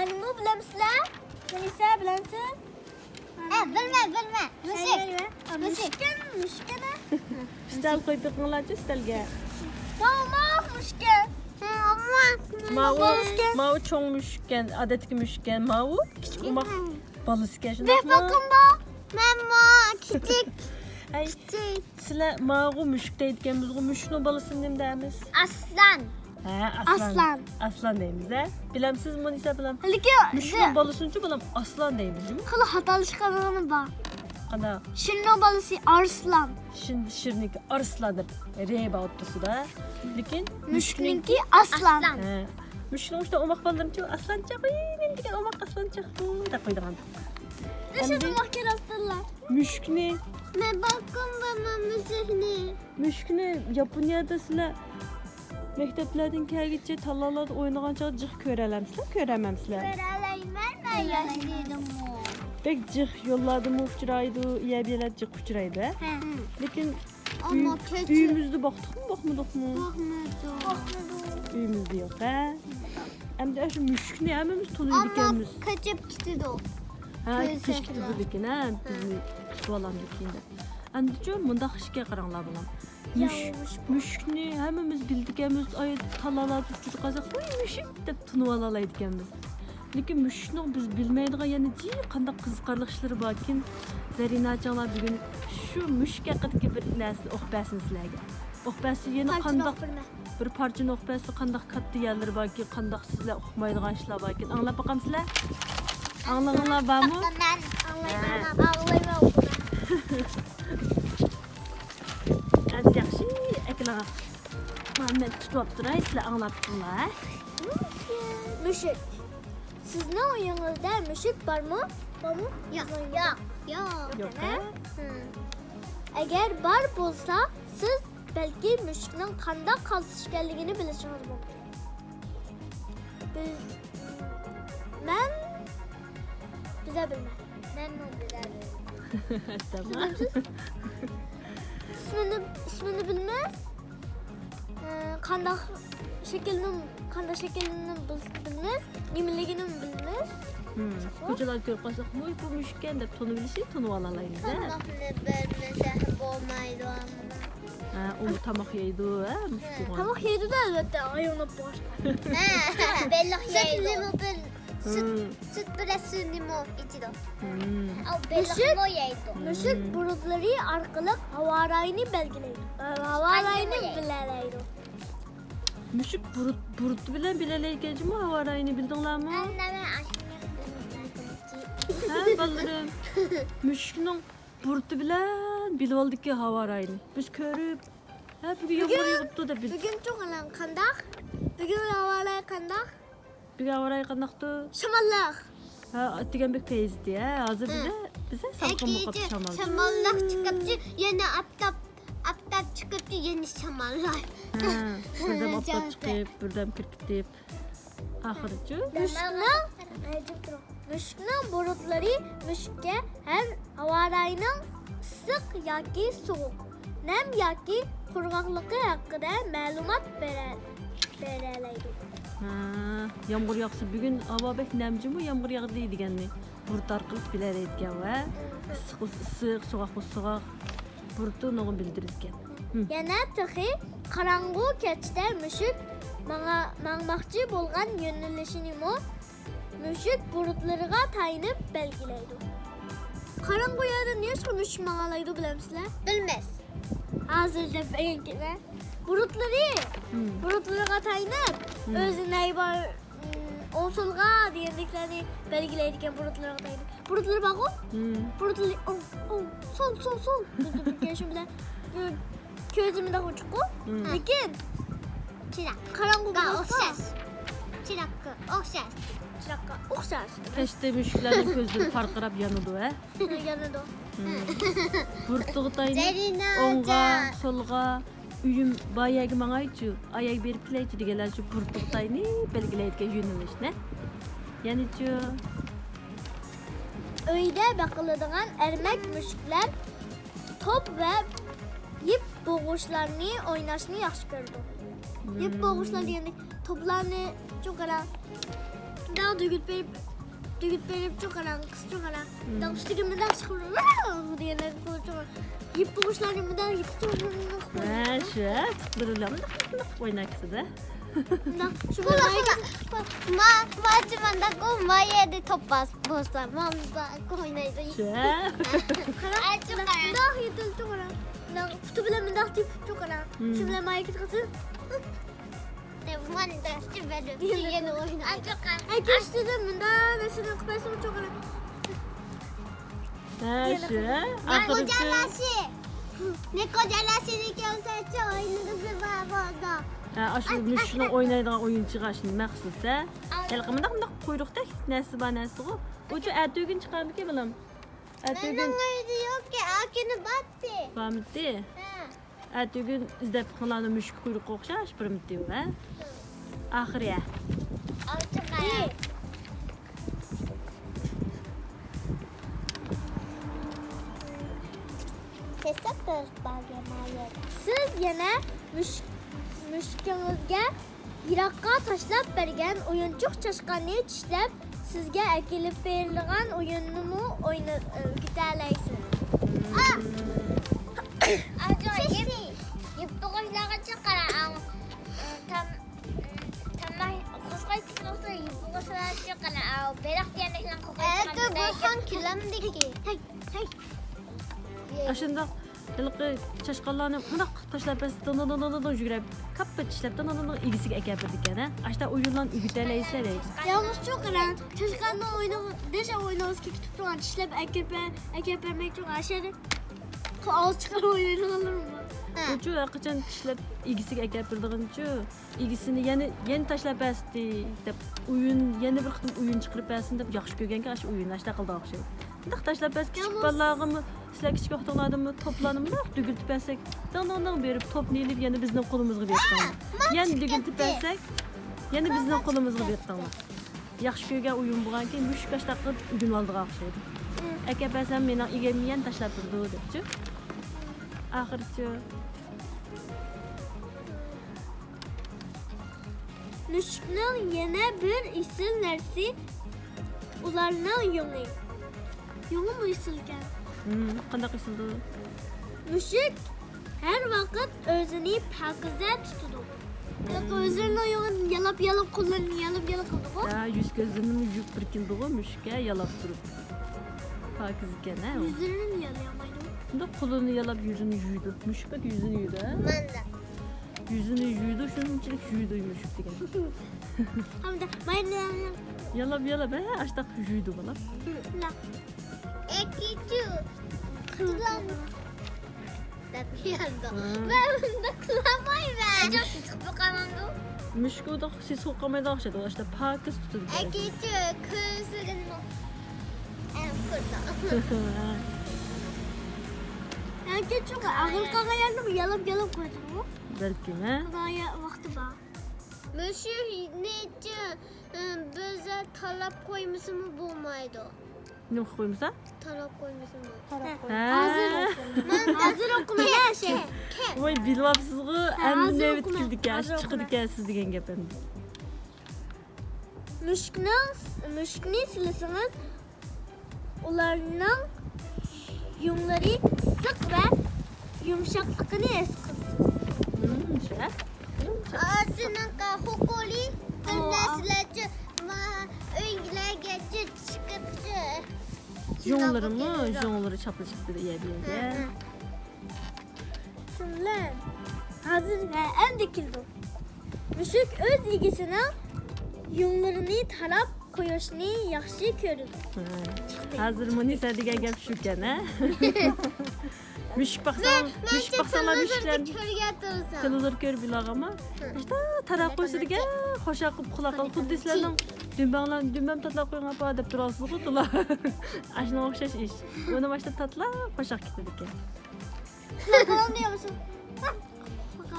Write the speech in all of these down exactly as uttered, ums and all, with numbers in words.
نېمە بىلەمسىلەر؟ مۇنىسە، بىلەمسىز؟ ئە، بىلمە، بىلمە. مۈشۈك. مۈشۈك. مۈشۈك. ئۈستەل قويۇپ بېقىڭلارچۇ، ئۈستەلگە. توماق مۈشۈك. ماۋۇ، ماۋۇ چوڭ مۈشۈككەن، ئادەتتىكى مۈشۈككەن. ماۋۇ كىچىك ئوماق بالىسىكەن، شۇنداقمۇ؟ بېقىڭ بۇ. مەن بۇ كىچىك. ھەي، كىچىك. سىلەر ماغۇ مۈشۈك دەيدىكەنمىزغۇ، مۈشۈكنىڭ بالىسىنى نېمە دەيمىز؟ ئاسلان. ھە، ئاسلان. ئاسلان. ئاسلان دەيمىز، ھە؟ بىلەمسىز، مۇنىسە، بىلەم؟ لېكىن مۈشۈكنىڭ بالىسىنىچۇ، بالام، ئاسلان دەيمىز. خېلى خاتالىشىدىغىنى بار. قانداق؟ شىرنىڭ بالىسى ئارسلان. شىر، شىرنىڭكى ئارسلان دەپ رې بار ئوتتۇرىسىدا. لېكىن مۈشۈكنىڭكى ئاسلان. ھە. مۈشۈكنىڭ ئىشتا ئوماق بالىلىرىچۇ، ئاسلانچاق، ۋىي، مېنىڭ دېگەن ئوماق ئاسلانچاق بۇ دەپ قويىدىغان. ئەمدى ئوماق كېرەستىنلا. مۈشۈكنى. مەن باققان بارمەن مۈشۈكنى. مۈشۈكنى ياپونىيەدە سىلەر مەكتەپلەردىن كەلگۈچە تالالاردا ئوينىغان چاغدا جىق كۆرەلەمسىلەر، كۆرەلمەمسىلەر؟ كۆرەلەيمەن، مەن ياشىدىمۇ. بەك جىق يوللاردىمۇ ئۇچرايدۇ، يەر بىلەن جىق ئۇچرايدۇ، ھە؟ ھە. لېكىن ئەمما ئۆي-، كەچ- ئۆيىمىزدە باقتۇقمۇ، باقمىدۇقمۇ؟ باقمىدۇق. باقمىدۇق. ئۆيىمىزدە يوق، ھە؟ ئەمدى ئاشۇ مۈشۈكنى ھەممىمىز تونۇيدىكەنمىز. ئەمما قېچىپ كېتىدۇ. ھە، كۆرسەكلا. قېچىپ كېتىدىكەن، ھە، بىزنى تۇتۇۋالامدىكىن دەپ. ئەمدىچۇ مۇنداق ئىشكە قاراڭلار، بالام. مۈش-، ياۋۇش. مۈشۈكنى ھەممىمىز بىلىدىكەنمىز، ئاي، تالالاردا ئۇچىدۇ قالساق، ۋاي، مۈشۈك دەپ تونۇۋالالايدىكەنمىز. لېكىن مۈشۈكنىڭ بىز بىلمەيدىغان يەنە جىق قانداق قىزىقارلىق ئىشلىرى باركىن. زەرىناچاڭلار بۈگۈن شۇ مۈشۈك ھەققىدىكى بىر نەرسىنى ئوقۇپ بەرسۇن سىلەرگە. ئوقۇپ بەرسۇن، يەنە قانداق بىر پارچىنى ئوقۇپ بەرسۇن، قانداق كاتتا يەرلىرى باركىن، قانداق سىزلەر ئۇقمايدىغان ئىشلار باركىن. ئاڭلاپ باقامسىلەر؟ ئاڭلىغىڭلار بارمۇ؟ مەن ئاڭلايمەن، ھە. ئاڭلايمەن. ئەمدى ياخشى، ئەكېلىڭلار. مانا مەن تۇتۇۋاپ تۇراي، سىلەر ئاڭلاپ تۇرۇڭلار. مۈشۈك. سىزنىڭ ئۆيىڭىزدە مۈشۈك بارمۇ؟ بارمۇ؟ ياق، ياق، ياق. يوق، ھە؟ ھە. ئەگەر بار بولسا، سىز بەلكى مۈشۈكنىڭ قانداق قالتىس ئىكەنلىكىنى بىلىشىڭىز مۇمكىن. بىز، مەن بىزە بىلمەن. مەنمۇ بىزە بىلمەن. تامام. ئىسمىنى، ئىسمىنى بىلمەس. ئە، قانداق شەكىلنى، قانداق شەكىلنى بىز بىلمەس، نېمىلىكىنىمۇ بىلمەس. ھىم. كوچىلاردا كۆرۈپ قالساق، ۋوي، بۇ مۈشۈككەن دەپ تونۇۋېلىشى، تونۇۋالالايمىز، ھە؟ تاماقنى بەرمىسە بولمايدۇ ئەمما. ھە، ئۇمۇ تاماق يەيدۇ، ھە، مۈشۈك بولغان. تاماق يەيدۇ-دە، ئەلۋەتتە، ئايلىنىپ باشقا. ھە، بېلىق يەيدۇ. سۈتنىمۇ بىل-، سۈت، ھىم. سۈت بىلەن سۈتنىمۇ ئىچىدۇ. ھىم. ئاۋۇ بېلىقمۇ يەيدۇ. مۈشۈك بۇرۇتلىرى ئارقىلىق ھاۋا رايىنى بەلگىلەيدۇ. ھاۋا رايىنى بىلەلەيدۇ. مۈشۈك بۇرۇت، بۇرۇت بىلەن بىلەلەيدىكەن جۇمۇ ھاۋا رايىنى، بىلدىڭلارمۇ؟ ھە، بالىلىرىم. مۈشۈكنىڭ بۇرۇتى بىلەن بىلىۋالدىكى ھاۋا رايىنى. بىز كۆرۈپ، ھە، بۈگۈن يامغۇر يېغىپتۇ دەپ بىلدى. بۈگۈن چوغىلاڭ قانداق؟ بۈگۈن ھاۋا رايى قانداق؟ بۈگۈن ھاۋا رايى قانداقتۇ؟ شاماللىق. ھە، ئەتىگەن بەك پەيزىتى، ھە. ھازىر بىزە، بىزە سالقىن بولۇپ قاپتۇ شامال. شاماللىق چىقىپتۇ، يەنە ئاپتاپ، ئاپتاپ چىقىپتۇ، يەنە شاماللار. ھە، بىردەم ئاپتاپ چىقىپ، بىردەم كىر كېتىپ. ئاخىرىچۇ؟ مۈشۈكنىڭ، مۈشۈكنىڭ بۇرۇتلىرى مۈشۈككە ھەم ھاۋا رايىنىڭ ئىسسىق ياكى سوغۇق، نەم ياكى قۇرغاقلىقى ھەققىدە مەلۇمات بېرە-، بېرەلەيدۇ. ھە، يامغۇر ياغسا، بۈگۈن ھاۋا بەك نەم جۇمۇ، يامغۇر ياغدى دېگەننى بۇرۇت ئارقىلىق بىلەلەيدىكەن ۋە ئىسسىق بولسا ئىسسىق، سوغۇق بولسا سوغۇق. بۇرۇتى ئۇنىڭغا بىلدۈرىدىكەن. ھىم. يەنە تېخى قاراڭغۇ كەچتە مۈشۈك ماڭا-، ماڭماقچى بولغان يۆنىلىشىنىمۇ مۈشۈك بۇرۇتلىرىغا تايىنىپ بەلگىلەيدۇ. قاراڭغۇ يەردە نېمىشقا مۈشۈك ماڭالايدۇ بىلەمسىلەر؟ بىلمەس. ھازىر دەپ بەرگىنە. بۇرۇتلىرى، ھىم. بۇرۇتلىرىغا تايىنىپ، ھىم. ئۆزى نەي بار، ئوڭ سولغا دېگەندەكلەرنى بەلگىلەيدىكەن بۇرۇتلىرىغا تايىنىپ. بۇرۇتلىرى بارغۇ؟ ھىم. بۇرۇتلىرى ئوڭ، ئوڭ، سول، سول، سول دەپ تۇرىدىكەن شۇ بىلەن. كۆزى مۇنداق ئوچۇققۇ؟ ھىم. لېكىن چىراغقا قاراڭغۇ بولسا ئوخشاش. چىراغقا ئوخشاش. چىراغقا ئوخشاش. كەچتە مۈشۈكلەرنىڭ كۆزلىرى پارقىراپ يانىدۇ، ھە؟ يانىدۇ. ھىم. بۇرۇتىغا تايىنىپ، زەرىنە ئوڭغا، سولغا، ئۆيۈم بار يەرگە ماڭايچۇ، ئايەگە بېرىپ كېلەيچۇ دېگەنلەرچۇ بۇرۇتىغا تايىنىپ بەلگىلەيدىكەن يۆنىلىشنى. يەنىچۇ؟ ئۆيدە باقىلىدىغان ئەرمەك مۈشۈكلەر توپ ۋە يىپ بوغۇچلارنى ئويناشنى ياخشى كۆرىدۇ. يىپ بوغۇچلار دېگەندەك توپلارنى چوڭ قاراڭ. مۇنداق دۈگۈت بېرىپ، دۈگۈت بېرىپ چوقۇرام، قىز چوقۇرام. مۇنداق ئۈستىگە مۇنداق چىقىرىپ، ۋاۋ دېگەندەك قىلىپ چوقۇرام. يىپ بوغۇچلارنى مۇنداق يىپ چوقۇرام. ھە، شۇ، ھە، بىرلا مۇنداق، مۇنداق ئوينايسىز-دە. مۇنداق، شۇ بىلەن ما، ما، ماچىمانداكۇ، ما يەردە توپ باس-، بولسا، ما، ما، ئوينايدۇ. شۇ، ھە. قارا، ئاچۇ، مۇنداق، قارا. مۇنداق يېتىلىپ چوقۇرام. مۇنداق پۇتى بىلەن مۇنداق تېپىپ چوقۇرام. مم. شۇ بىلەن ما يەرگە چىقىسىز. ئەكەشتىدە مۇنداق نەرسىنى قىلىپ بەرسىمۇ چوقۇرام. ھە، شۇ. ئاخىرىچۇ. نېكوجالاشى. نېكوجالاشىنى كۆرسەتسە ئوينىغۇسى بار بولىدۇ. ھە، ئاشۇ مۇشۇنىڭ ئوينايدىغان ئويۇنچۇقى ئاشۇ نېمە قىلسا. ھېلىقى مۇنداق، مۇنداق قۇيرۇقتەك نەرسە بار نەرسىغۇ. ئۇچۇ ئەتىگۈن چىقارمىكىن بالام؟ ئەتىگۈن. مېنىڭ ئۆيدە يوقكەن، ئاكىنى باتتى. بارمىدى؟ ھە. ئەتىگۈن ئىزدەپ بېقىڭلارنى مۈشۈك قۇيرۇققا ئوخشاش بىر مىتىۋ، ھە؟ ئاخىرى، ھە؟ سىز يەنە مۈشۈك، مۈشۈكىڭىزگە يىراققا تاشلاپ بەرگەن ئويۇنچۇق چاشقاننى چىشلەپ، سىزگە ئەكېلىپ بېرىدىغان ئويۇننىمۇ ئوينا-، ئۆگىتەلەيسىز. ئاجايىپ. يىپ بوغۇچلارغىچە قارا، ئاڭ، تام-، تاماي، قوسقاي كىشىلەر يىپ بوغۇچلارغىچە قارا، ئاۋ، بېلىق دېگەندەكلەر قوقاي. ئەتە بۇ خان كىلەمدىكى. ھەي، ھەي. ئاشۇنداق ھېلىقى چاشقانلارنى مۇنداق تاشلاپ بەرسە، دىڭ، دىڭ، دىڭ، دىڭ، دىڭ، دىڭ يۈگۈرۈپ، كاپپا چىشلەپ، دىڭ، دىڭ، دىڭ، دىڭ ئىگىسىگە ئەكەپ بېرىدىكەن، ھە؟ ئاشتا ئويۇنلارنى ئۆگىتەلەيسىلەر، ھەي. يالغۇزچۇ قاراڭ، چاشقاننىڭ ئوينىغۇ-، دېشە ئوينىغۇسى كېتىپ تۇرغان، چىشلەپ ئەكەپ بەر-، ئەكەپ بەرمەي تۇرغان، ئاشۇ يەردە ئاغزى چىقىرىپ ئوينايدىغانلىرىمۇ بار. ئۇچۇ ھەرقاچان چىشلەپ ئىگىسىگە ئەكەپ بېرىدىغىنىچۇ. ئىگىسىنى يەنە، يەنە تاشلاپ بەرسىتى دەپ، ئويۇن، يەنە بىر قېتىم ئويۇن چىقىرىپ بەرسۇن دەپ ياخشى كۆرگەنكەن، ئاشۇ ئويۇننى ئاشۇنداق قىلىدىغان ئوخشايدۇ. مۇنداق تاشلاپ بەرسە، كىچىك بالىلارغىمۇ، سىلەر كىچىك ۋاقتىڭلاردىمۇ توپلارنى مۇنداق دۈگۈلدىتىپ بەرسەك، دىڭ دىڭ دىڭ بېرىپ توپنى ئېلىپ يەنە بىزنىڭ قولىمىزغا بېرىپتىڭلار. يەنە دۈگۈلدىتىپ بەرسەك، يەنە بىزنىڭ قولىمىزغا بېرىپتىڭلار. ياخشى كۆرگەن ئويۇن بولغانكىن، مۈشۈك ئاشۇنداق قىلىپ ئۆگىنىۋالىدىغان ئوخشايدۇ. ئەكەپ بەرسەم، مېنىڭ ئىگەمنى يەنە تاشلاپ بېرىدۇ دەپچۇ. ئاخىرىچۇ. مۈشۈكنىڭ يەنە بىر ئېسىل نەرسىسى ئۇلارنىڭ يۇڭى. يۇڭىمۇ ئېسىلكەن. ھىم، قانداق ئېسىلدۇ؟ مۈشۈك ھەر ۋاقىت ئۆزىنى پاكىزە تۇتىدۇ. ھىم. ئۆزلىرىنىڭ يۇڭىنى يالاپ-يالاپ، قوللىرىنى يالاپ-يالاپ قىلىدىغۇ. ھە، يۈز-كۆزلىرىنىمۇ يۇيۇپ بىر كېلىدىغۇ مۈشۈككە يالاپ تۇرۇپ. پاكىز ئىكەن، ھە؟ يۈزلىرىنى يالىيالمايدۇ. بۇنداق قولىنى يالاپ يۈزىنى يۇيىدۇ. مۈشۈك بەك يۈزىنى يۇيىدۇ، ھە؟ مانا. يۈزىنى يۇيىدۇ، شۇنچىلىك يۇيىدۇ مۈشۈك دېگەن. ھەمدە ماينى يالاپ يالاپ، ھە، ئاشتاق يۇيىدۇ بالا. ئەكىچۇ. قىلام. دەپ يازدى. ھە. مەن بۇنداق قىلالمايمەن. ئەجەب سېسىق بولۇپ قالمامدۇ؟ مۈشۈك ئۇنداق سېسىق بولۇپ قالمايدىغان ئوخشايدۇ، ئاشتا پاكىز تۇتىدۇ. ئەكىچۇ، كۆزلىرىنى ئەم قىلدى. ئەكىچۇ، ئاغرىپ قالغان يەرنى يالاپ يالاپ قويىدۇ. بەلكىم، ھە؟ خۇدايا ۋاقتى بار. مۈشۈكنىچۇ، بىزگە تالاپ قويمىسىمۇ بولمايدۇ. نېمە قويمىسا؟ تالاپ قويمىسىمۇ. ھە. ھازىر ئوقۇمەن، ھازىر ئوقۇمەن، ھە، شەي. ۋاي، بىلىۋاپسىزغۇ، ھە، ئەمدى ھازىر نۆۋىتى ئوقۇمەن، كېلىدىكەن، ھازىر ئوقۇمەن. چىقىدىكەن سىز دېگەن گەپ ئەمدى. مۈشۈكنىڭ، مۈشۈكنى سىلىسىڭىز، ئۇلارنىڭ يۇڭلىرى ئىسسىق ۋە يۇمشاقلىقىنى ھېس قىلىسىز. ھىم، يۇمشاق. ئۆزىنىڭ قولى بىر نەرسىلەرچە ئۆيلەرگە چىقىپ. يۇڭلىرىمۇ، يۇڭلىرى چاپلىشىپ كېتىدۇ يەر بىلەن. ھە، ھە. شۇ بىلەن ھازىر ۋە ئەمدى كېلىدۇ. مۈشۈك ئۆز ئىگىسىنىڭ يۇڭلىرىنى تاراپ قويۇشنى ياخشى كۆرىدۇ. ھە. ھازىر مۇنىسە دېگەن گەپ شۇكەن، ھە؟ مۈشۈك باقساڭ، مۈشۈك باقساڭلار مۈشۈكلەر تېلېۋىزور كۆرۈپ يۈرىدىغانما؟ ھە. ئاشتا تاراپ قويسا دېگەن، خۇشال قىلىپ قۇلاق قىلىپ، خۇددى سىلەرنىڭ دۈمبەڭلار، دۈمبەم تاتلاپ قويۇڭ ئاپا دەپ تۇراسىزغۇ تولا. ئاشۇنىڭغا ئوخشاش ئىش. ئۇنى باشتا تاتلاپ، خۇشال كېتىدىكەن.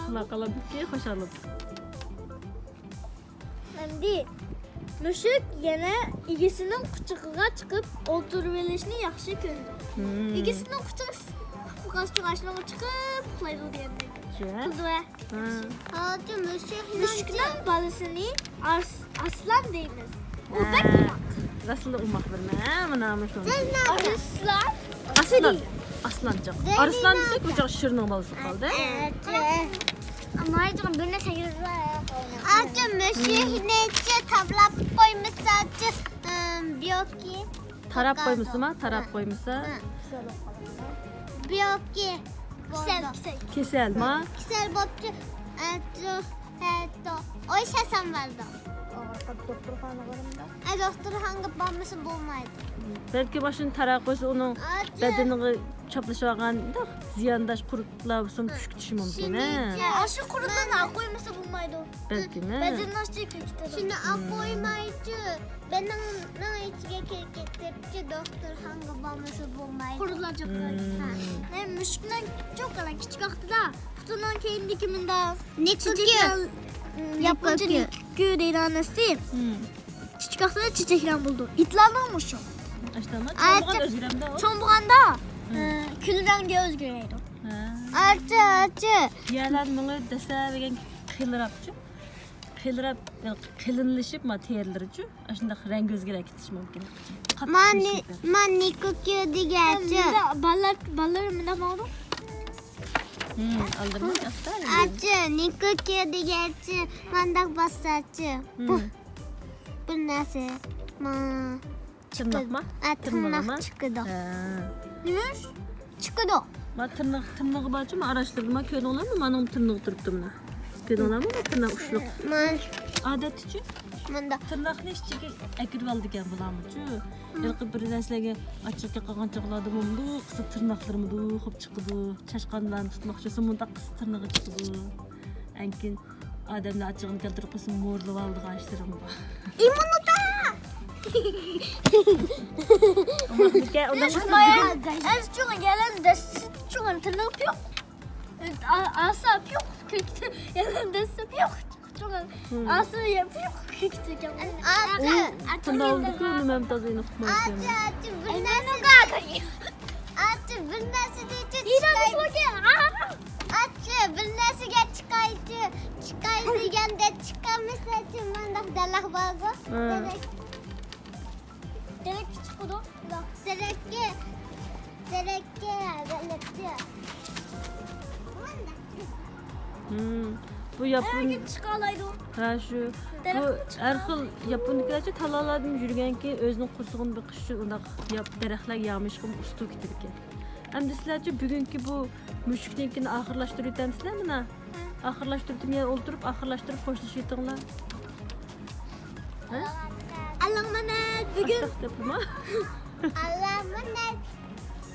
قۇلاق قىلىپ، خۇشال بولۇپ. ئەمدى مۈشۈك يەنە ئىگىسىنىڭ قۇچىقىغا چىقىپ ئولتۇرۇۋېلىشنى ياخشى كۆرىدۇ. ھىم. ئىگىسىنىڭ قۇچىقى ئىسسىق بولغاچقا ئاشۇنىڭغا چىقىپ ئۇخلايدۇ دېگەندەك. شۇ، ھە؟ قىلىدۇ، ھە. ھە. ھازىر مۈشۈك مۈشۈكنىڭ بالىسىنى ئارس-، ئارسلان دەيمىز. ئۇ بەك ئوماق. راستلا ئوماق بىر نېمە، ھە، مانا مۇشۇ. ئارسلان. ئاسلان. ئاسلانچۇق. ئارسلان دېسەك، بۇ چاغ شىرنىڭ بالىسى قالدى. مايجىغان بىر نەرسە يۈرۈپ. ئاچا مۇشۇنىچە تاپلاپ قويمىساچە، ئىم، بيوكى. تاراپ قويمىسىما؟ تاراپ قويمىسا؟ بيوكى. كېسەل، كېسەل. كېسەلما؟ كېسەل بوپتۇ. ئاچا. ھەتتا ئويشاسام بارىدۇ. ئاغرىققا دوختۇرخانا بارمدا؟ ئە، دوختۇرخانىغا بارمىسا بولمايدۇ. بەلكى ماشىنا تاراپ قويسا، ئۇنىڭ بەدىنىگە چاپلىشىۋالغان زىيانداش قۇرتلار بولسىمۇ چۈشۈپ كېتىشى مۇمكىن، ھە؟ ئاشۇ قۇرتلارنى ئاققويمىسا بولمايدۇ. بەلكىم، ھە؟ بەدىنىڭ ئىچىگە كىرىپ كېتىدۇ. شۇنى ئاققويمايچۇ، بەدىنىڭ ئىچىگە كىرىپ كېتىپچۇ، دوختۇرخانىغا بارمىسا بولمايدۇ. قۇرتلار چوقۇم. مۇشۇكنىڭ چوقۇم كىچىك ۋاقتىدا پۇتىنىڭ كەينىدىكى مۇنداق نىككۇكيو. ياپونچە نىككۇكيو دەيدىغان نەرسە. كىچىك ۋاقتىدا چېچەكرەڭ بولىدۇ. ئىتلارنىڭمۇ شۇ. ئاشۇنداقمۇ؟ چوڭ بولغاندا ئۆزگىرەمدۇ؟ چوڭ بولغاندا، ئە، كۈل رەڭگىگە ئۆزگىرەيدۇ. ئاچا، ئاچا. يەلەر مېڭە دەسسەپ دېگەن قېلىراپچۇ. قېلىراپ، قېلىنلىشىپ، ما تېرىلىرىچۇ. ئاشۇنداق رەڭگى ئۆزگىرەپ كېتىشى مۇمكىن. مانى، مانى كوكيو دېگەنچۇ. بالىلار، بالىلار مۇنداق ماڭىدۇ. ئالدىرىماي، ئاستا. ئاچا، نىكوكيو دېگەنچۇ، مانداق باسساچۇ. بۇ، بىر نەرسە. ما. تىرناقما؟ ئە، تىرناق چىقىدۇ. نېمە ئىش؟ چىقىدۇ. ما تىرناق، تىرنىقى بارچۇ، ما ئاراشتۇردۇم، ما كۆردۈڭلارمۇ؟ مانىڭ تىرنىقى تۇرۇپتۇ مانا. كۆردۈڭلارمۇ؟ ما تىرناق ئۇچلۇق. ما. ئادەتتىچۇ؟ مۇنداق. تىرناقنى ئىچىگە ئەكىرىۋالىدىكەن بۇلارمۇچۇ. ھېلىقى بىر نەرسىلەرگە ئاچچىق قالغان چاغلاردا مۇنداق قىسا تىرناقلىرى مۇنداق قىلىپ چىقىدۇ. چاشقانلارنى تۇتماقچى بولسا مۇنداق قىسا تىرنىقى چىقىدۇ. ئەنكىن ئادەمنى ئاچچىقىنى كەلتۈرۈپ قويسا مورىلىۋالىدىغان ئىشلىرىمۇ بار. ئىممۇنىتېت! ئەز چوڭ يەلەن دەسسە چوڭ تىرنىقى يوق. ئاسا يوق. يەلەن دەسسە يوق. ئاسا يوق. تىنالدىكى نېمەم تازا ئېنىق ئۇقمايسەن. ئاچا، بىر نەرسە دېيىچۇ، چىقاي. ئاچا، بىر نەرسىگە چىقايچۇ. چىقاي دېگەندە چىقالمىساچۇ، مانداق دەرەخ بارغۇ. دەرەك. دەرەككە چىقىدۇ. دەرەككە، دەرەككە، دەرەككە. بۇ ياپون. ھەرگىز چىقالايدۇ. ھە، شۇ. بۇ ھەر خىل ياپوندىكىلەرچە تالالاردىن يۈرگەنكى ئۆزىنىڭ قورسىقىنى بېقىش ئۈچۈن ئۇنداق ياپ-، دەرەخلەرگە يامىشىشقا ئۇستا كېتىدىكەن. ئەمدى سىلەرچە بۈگۈنكى بۇ مۈشۈكنىڭكىنى ئاخىرلاشتۇرۇۋېتەمسىلەر مانا؟ ئاخىرلاشتۇرۇۋېتىم، يەنە ئولتۇرۇپ ئاخىرلاشتۇرۇپ خوشلىشىۋېتىڭلار. ھە؟ ئاللىغا ئامانەت، بۈگۈن. ئاشتاق دەپمۇ؟ ئاللىغا ئامانەت.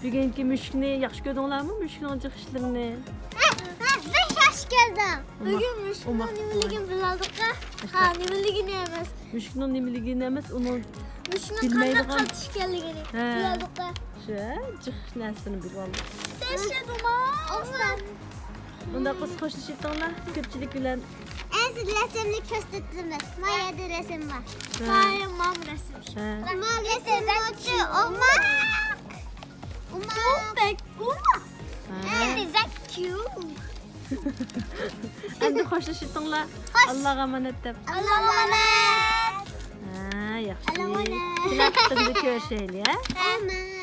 بۈگۈنكى مۈشۈكنى ياخشى كۆردۈڭلارمۇ؟ مۈشۈكنىڭ جىق ئىشلىرىنى. ھە، ھە، بەك ياخشى كۆردۈم. بۈگۈن مۈشۈكنىڭ نېمىلىكىنى بىلەلدۇق-ھە. ھە، نېمىلىكىنى ئەمەس. مۈشۈكنىڭ نېمىلىكىنى ئەمەس، ئۇنىڭ مۇشۇنىڭ قانداق بىلمەيدىغان قاتتىق ئىكەنلىكىنى ھە. بىلەلدۇق-ھە. شۇ، جىق نەرسىنى بىلىۋالدۇق. تەشەدۇما. ئۇنداق قىلسا خوشلىشىۋېتىڭلار كۆپچىلىك بىلەن. ئەزىز رەسىمنى كۆرسىتىمىز. ما يەردە رەسىم بار. ھە. مايا مام رەسىم. ھە. ما رەسىم بارچۇ، ئوماق. ئوماق. بەك ئوماق. ھە. That is a cute. ئەمدى خوشلىشىۋېتىڭلار. خوش. ئاللاغا ئامانەت دەپ. ئاللاغا ئامانەت. ھە، ياخشى. ئاللاغا ئامانەت. كېلەر قېتىمدا كۆرۈشەيلى، ھە؟ ئامىن.